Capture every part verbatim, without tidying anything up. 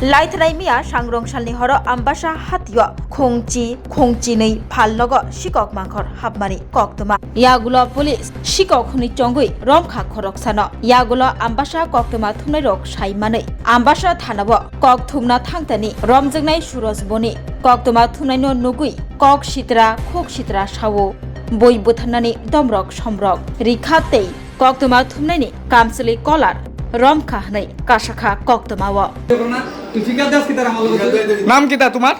Laithanai miya sangrong salni horo Ambasa hatio khungchi khungchinwi phalnogo sikok mangkhor hapmani koktwma. Yagulo police sikok hwnwi chongwi romkha khoroksano. Yagulo Ambasa koktwma thumnairok sai manwi Ambasa thanao kok thumna thangtani romjaknai Suroj Boni koktwma thumnaino nugwi kok sitra khuk sitra sao bui butharnani domrok somrok rikha tei koktwma thumnaini kamchwlwi kolar romkha hwnwi kasakha koktwmao. নাম কিতা তোমার?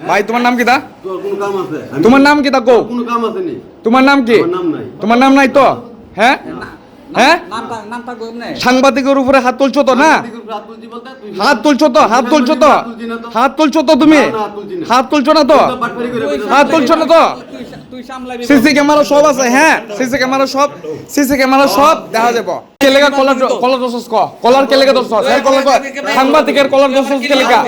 ভাই, তোমার নাম কিতা? তোর কোনো কাম আছে? আমি তোমার নাম কিতা গো? কোনো কাম আছে নি? তোমার নাম কি? আমার নাম নাই। তোমার নাম নাই তো? হ্যাঁ? হ্যাঁ? নামটা, নামটা গো এমনি। সাংবাদিকের উপরে হাত তুলছো তো না? সাংবাদিকের উপরে হাত তুলছি বলতে তুই হাত তুলছো তো? হাত তুলছো তো? হাত তুলছি না তো। হাত তুলছো তো তুমি? না, না, হাত তুলছি না। হাত তুলছো না তো? তুই তো বাটপারি করে বেড়াস। হাত তুলছো না তো? তুই সা-, তুই সামলাবি। সিসি ক্যামেরা সব আছে, হ্যাঁ? সিসি ক্যামেরা সব, সিসি ক্যামেরা সব দেখা যাবো। কেলেগা কলার, কলার ধরছস ক? কলার কেলেগা ধরছস? হ্যাঁ, কলার ক-, সাংবাদিকের কলার ধরছস কেলেগা?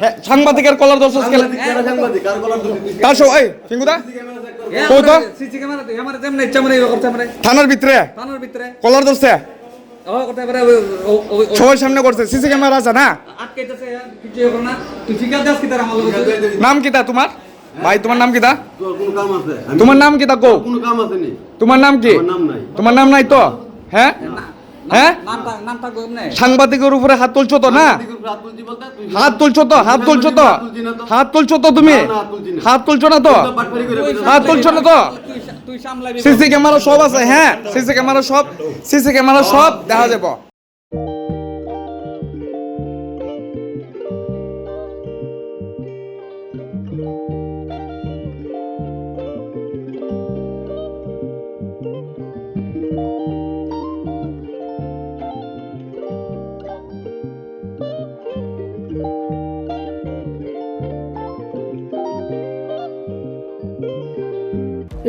হ্যাঁ, সাংবাদিকের কলার ধরছস কেলে-, সাংবাদিক, কারা সাংবাদিক? কার কলার ধরছিস তুই? কার সব, এই, পিঙ্কুদা? সিসি ক্যামেরা চেক কর। কই তো? সিসি ক্যামেরা তো, আমার যেমন ইচ্ছা মানে এরকম সামনে। থানার ভিতরে? থানার ভিতরে। কলার ধরছে? ও, করতে পারে, ওই, ও, ও, ও। সবার সামনে করছে, সিসি ক্যামেরা আছে না? আটকাইতেছে, কিছু এখন না। তুই ঠিক আছে, আজকে তার আমার লগে। নাম কিতা তোমার? ভাই, তোমার নাম কিতা? তোর কোনো কাম আছে? আমি তোমার নাম কিতা গো? তোর কোনো কাম আছে নি? তোমার নাম কি? আমার নাম নাই। তোমার নাম নাই তো? হ্যাঁ? না, হ্যাঁ? নামটা, নামটা গো এমনি। সাংবাদিকের উপরে হাত তুলছো তো না? সাংবাদিকের উপরে হাত তুলছি বলতে তুই হাত তুলছো তো? হাত তুলছো তো? হাত তুলছি না তো। হাত তুলছো তো তুমি? না, না, হাত তুলছি না। হাত তুলছো না তো? তুই তো বাটপারি করে বেড়াস। হাত তুলছো না তো? তুই সা-, তুই সামলাবি। সিসি ক্যামেরা সব আছে, হ্যাঁ? সিসি ক্যামেরা সব, সিসি ক্যামেরা সব দেখা যাবো।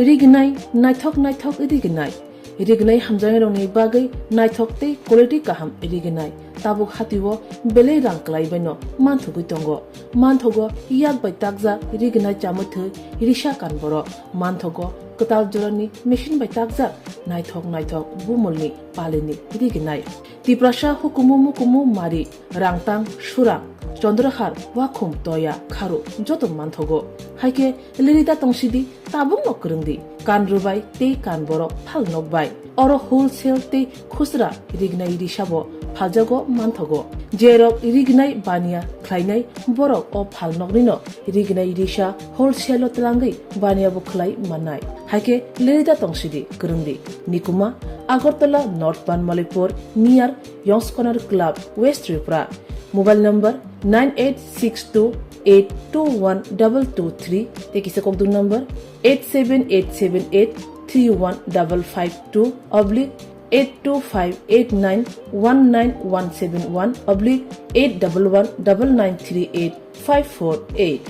Rignai, naithok naithok rignai. Rignai hamjaknairokni bagwi naithok tei quality kaham rignai. Tabuk hatio belai rang kwlai baino manthogwi tongo. Manthogo yak bai takjak rignai chamwi thwi risa kan borok. Manthogo kwtal jorani machine bai takjak naithok naithok bumulni palini rignai. Tiprasa hukumu mukumu mari, rangtang, surang, chondrahar, wakhum, toya, kharu joto manthogo. Haikhe lirida tongsidi, tabukno kwrwngdi, kan rwbai tei kan borok phal nokbai. Oro wholesale tei khusra rignai risabo phaljago manthogo. Jerok rignai baniya khlainai borok o phalnoknino rignai risa wholesale-o twlangwi baniyabo khlai mannai. Haikhe lirida tongsidi kwrwngdi. Nikuma, Agartala North Banmalipur near Yongskonar Club, West Tripura. Mobile number nine eight six two eight two one double two three tei kisa kokdung number eight seven eight seven eight three one double five two oblique eight two five eight nine one nine one seven one oblique eight double one double nine three eight five four eight.